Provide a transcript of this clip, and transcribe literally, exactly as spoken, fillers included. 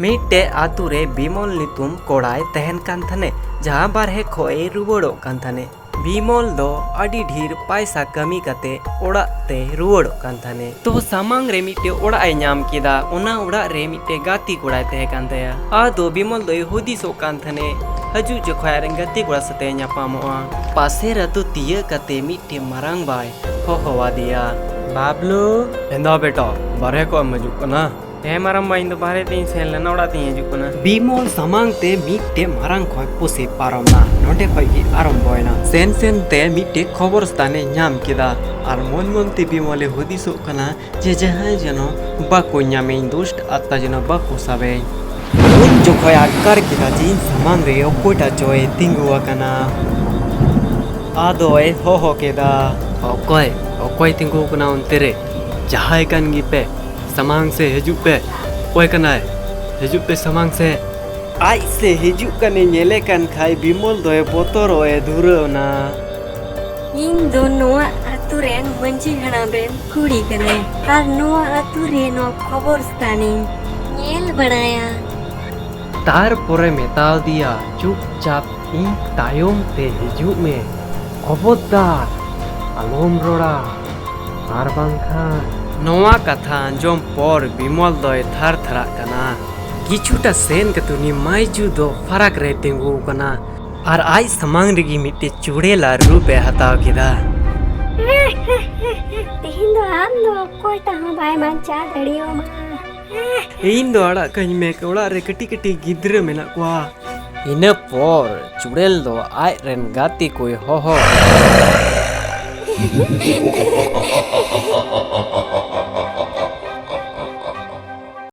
ᱢᱤᱫᱴᱮᱡ ᱟᱛᱳ ᱨᱮ ᱵᱤᱢᱚᱞ ᱧᱩᱛᱩᱢ ᱠᱚᱲᱟᱭ ᱛᱟᱦᱮᱱ ᱠᱟᱱ ᱛᱟᱦᱮᱱᱮ, ᱡᱟᱦᱟᱸ ᱵᱟᱨᱦᱮ ᱠᱷᱚᱡ ᱮ ᱨᱩᱣᱟᱹᱲᱚᱜ ᱠᱟᱱ ᱛᱟᱦᱮᱱᱮ᱾ ᱵᱤᱢᱚᱞ ᱫᱚ ᱟᱹᱰᱤ ᱰᱷᱮᱨ ᱯᱟᱭᱥᱟ ᱠᱟᱹᱢᱤ ᱠᱟᱛᱮ ᱚᱲᱟᱜ ᱛᱮ ᱨᱩᱣᱟᱹᱲᱚᱜ ᱠᱟᱱ ᱛᱟᱦᱮᱱᱮ᱾ ᱛᱚ ᱥᱟᱢᱟᱝ ᱨᱮ ᱢᱤᱫᱴᱮᱡ ᱚᱲᱟᱜ ᱮ ᱧᱟᱢ ᱠᱮᱫᱟ᱾ ᱚᱱᱟ ᱚᱲᱟᱜ ᱨᱮ ᱢᱤᱫᱴᱮᱡ ᱜᱟᱛᱮ ᱠᱚᱲᱟᱭ ᱛᱟᱦᱮᱸ ᱠᱟᱱ ᱛᱟᱭᱟ᱾ ᱟᱫᱚ ᱵᱤᱢᱚᱞ ᱫᱚᱭ ᱦᱩᱫᱤᱥᱚᱜ ᱠᱟᱱ ᱛᱟᱦᱮᱱᱮ, ᱦᱤᱡᱩᱜ ᱡᱚᱠᱷᱚᱡ ᱟᱡ ᱨᱮᱱ ᱜᱟᱛᱮ ᱠᱚᱲᱟ ᱥᱟᱛᱮ ᱧᱟᱯᱟᱢᱚᱜᱼᱟ᱾ ᱯᱟᱥᱮᱨ ᱟᱹᱛᱩ ᱛᱤᱭᱟᱹᱜ ᱠᱟᱛᱮ ᱢᱤᱫᱴᱮᱡ ᱢᱟᱨᱟᱝ ᱵᱟᱭ ᱦᱚᱦᱚᱣᱟᱫᱮᱭᱟ᱾ ᱵᱟᱵᱞᱩ! ᱮᱱᱫᱟ ᱵᱮᱴᱟ, ᱵᱟᱨᱦᱮ ᱠᱚ ᱮᱢ ᱦᱤᱡᱩᱜ ᱠᱟᱱᱟ? ᱦᱮᱸ ᱢᱟᱨᱟᱝ ᱵᱟ, ᱤᱧ ᱫᱚ ᱵᱟᱦᱨᱮ ᱛᱤᱧ ᱥᱮᱱ ᱞᱮᱱᱟ, ᱚᱲᱟᱜ ᱛᱤᱧ ᱦᱤᱡᱩᱜ ᱠᱟᱱᱟ᱾ ᱵᱤᱢᱚᱞ ᱥᱟᱢᱟᱝ ᱛᱮ ᱢᱤᱫᱴᱮᱡ ᱢᱟᱨᱟᱝ ᱠᱷᱚᱡ ᱯᱩᱥᱤ ᱯᱟᱨᱚᱢ ᱱᱟ᱾ ᱱᱚᱸᱰᱮ ᱠᱷᱚᱡ ᱜᱮ ᱟᱨᱚᱢᱵᱚᱭᱮᱱᱟ᱾ ᱥᱮᱱ ᱥᱮᱱ ᱛᱮ ᱢᱤᱫᱴᱮᱡ ᱠᱷᱚᱵᱚᱨ ᱥᱛᱷᱟᱱᱮ ᱧᱟᱢ ᱠᱮᱫᱟ ᱟᱨ ᱢᱚᱱ ᱢᱚᱱ ᱛᱮ ᱵᱤᱢᱚᱞᱮ ᱦᱩᱫᱤᱥᱚᱜ ᱠᱟᱱᱟ ᱡᱮ ᱡᱟᱦᱟᱸᱭ ᱡᱮᱱᱚ ᱵᱟᱠᱚ ᱧᱟᱢᱮᱧ, ᱫᱩᱥᱴ ᱟᱛᱢᱟ ᱡᱮᱱᱚ ᱵᱟᱠᱚ ᱥᱟᱵᱮᱧ᱾ ᱩᱱ ᱡᱚᱠᱷᱚᱡ ᱟᱴᱠᱟᱨ ᱠᱮᱫᱟ ᱡᱮ ᱤᱧ ᱥᱟᱢᱟᱝ ᱨᱮ ᱚᱠᱚᱭᱴᱟᱜ ᱪᱚᱭ ᱛᱤᱸᱜᱩ ᱟᱠᱟᱱᱟ᱾ ᱟᱫᱚᱭ ᱦᱚᱦᱚ ᱠᱮᱫᱟ, ᱚᱠᱚᱭ, ᱚᱠᱚᱭ ᱛᱤᱸᱜᱩ ᱟᱠᱟᱱᱟ ᱚᱱᱛᱮ ᱨᱮ? ᱡᱟᱦᱟᱸᱭ ᱠᱟᱱ ᱜᱮᱯᱮ, ᱥᱟᱢᱟᱝ ᱥᱮ ᱦᱤᱡᱩᱜ ᱯᱮ᱾ ᱚᱠᱚᱭ ᱠᱟᱱᱟᱭ? ᱦᱤᱡᱩᱜ ᱯᱮ ᱥᱟᱢᱟᱝ ᱥᱮ᱾ ᱟᱡ ᱥᱮ ᱦᱤᱡᱩᱜ ᱠᱟᱱᱮ ᱧᱮᱞᱮ ᱠᱟᱱ ᱠᱷᱟᱡ ᱵᱤᱢᱚᱞ ᱫᱚᱭ ᱵᱚᱛᱚᱨᱚᱜ ᱮ ᱫᱷᱩᱨᱟᱹᱣ ᱱᱟ᱾ ᱤᱧ ᱫᱚ ᱱᱚᱣᱟ ᱟᱹᱛᱩ ᱨᱮᱱ ᱢᱟᱹᱡᱷᱤ ᱦᱟᱲᱟᱢ ᱨᱮᱱ ᱠᱩᱲᱤ ᱠᱟᱹᱱᱟᱹᱧ ᱟᱨ ᱱᱚᱣᱟ ᱟᱹᱛᱩ ᱨᱮ ᱱᱚᱣᱟ ᱠᱷᱚᱵᱚᱨ ᱥᱛᱷᱟᱱᱤᱧ ᱧᱮᱞ ᱵᱟᱲᱟᱭᱟ᱾ ᱛᱟᱨᱯᱚᱨᱮ ᱢᱮᱛᱟᱣ ᱫᱤᱭᱟ, ᱪᱩᱯᱪᱟᱯ ᱤᱧ ᱛᱟᱭᱚᱢ ᱛᱮ ᱦᱤᱡᱩᱜ ᱢᱮ᱾ ᱠᱷᱚᱵᱚᱨᱫᱟᱨ, ᱟᱞᱚᱢ ᱨᱚᱲᱟ, ᱟᱨ ᱵᱟᱝᱠᱷᱟᱱ᱾ ᱱᱚᱣᱟ ᱠᱟᱛᱷᱟ ᱟᱸᱡᱚᱢ ᱯᱚᱨ ᱵᱤᱢᱚᱞ ᱫᱚᱭ ᱛᱷᱟᱨ ᱛᱷᱟᱨᱟᱜ ᱠᱟᱱᱟ᱾ ᱠᱤᱪᱷᱩᱴᱟ ᱥᱮᱱ ᱠᱟᱛᱮ ᱩᱱᱤ ᱢᱟᱹᱭᱡᱩ ᱫᱚ ᱯᱷᱟᱨᱟᱠ ᱨᱮᱭ ᱛᱤᱸᱜᱩ ᱟᱠᱟᱱᱟ ᱟᱨ ᱟᱡ ᱥᱟᱢᱟᱝ ᱨᱮᱜᱮ ᱢᱤᱫᱴᱮᱡ ᱪᱩᱲᱮᱞ ᱟᱨ ᱨᱩᱯ ᱮ ᱦᱟᱛᱟᱣ ᱠᱮᱫᱟ᱾ ᱛᱮᱦᱮᱧ ᱫᱚ ᱟᱢ ᱫᱚ ᱚᱠᱚᱭᱴᱟᱜ ᱦᱚᱸ ᱵᱟᱭ ᱵᱟᱧᱪᱟᱣ ᱫᱟᱲᱮᱭᱟᱢᱟ᱾ ᱤᱧ ᱫᱚ ᱟᱲᱟᱜ ᱠᱟᱹᱧ ᱢᱮ, ᱚᱲᱟᱜ ᱨᱮ ᱠᱟᱹᱴᱤᱡ ᱠᱟᱹᱴᱤᱡ ᱜᱤᱫᱽᱨᱟᱹ ᱢᱮᱱᱟᱜ ᱠᱚᱣᱟ᱾ ᱤᱱᱟᱹ ᱯᱚᱨ ᱪᱩᱲᱮᱞ ᱫᱚ ᱟᱡ ᱨᱮᱱ ᱜᱟᱛᱮ ᱠᱚᱭ ᱦᱚᱦᱚ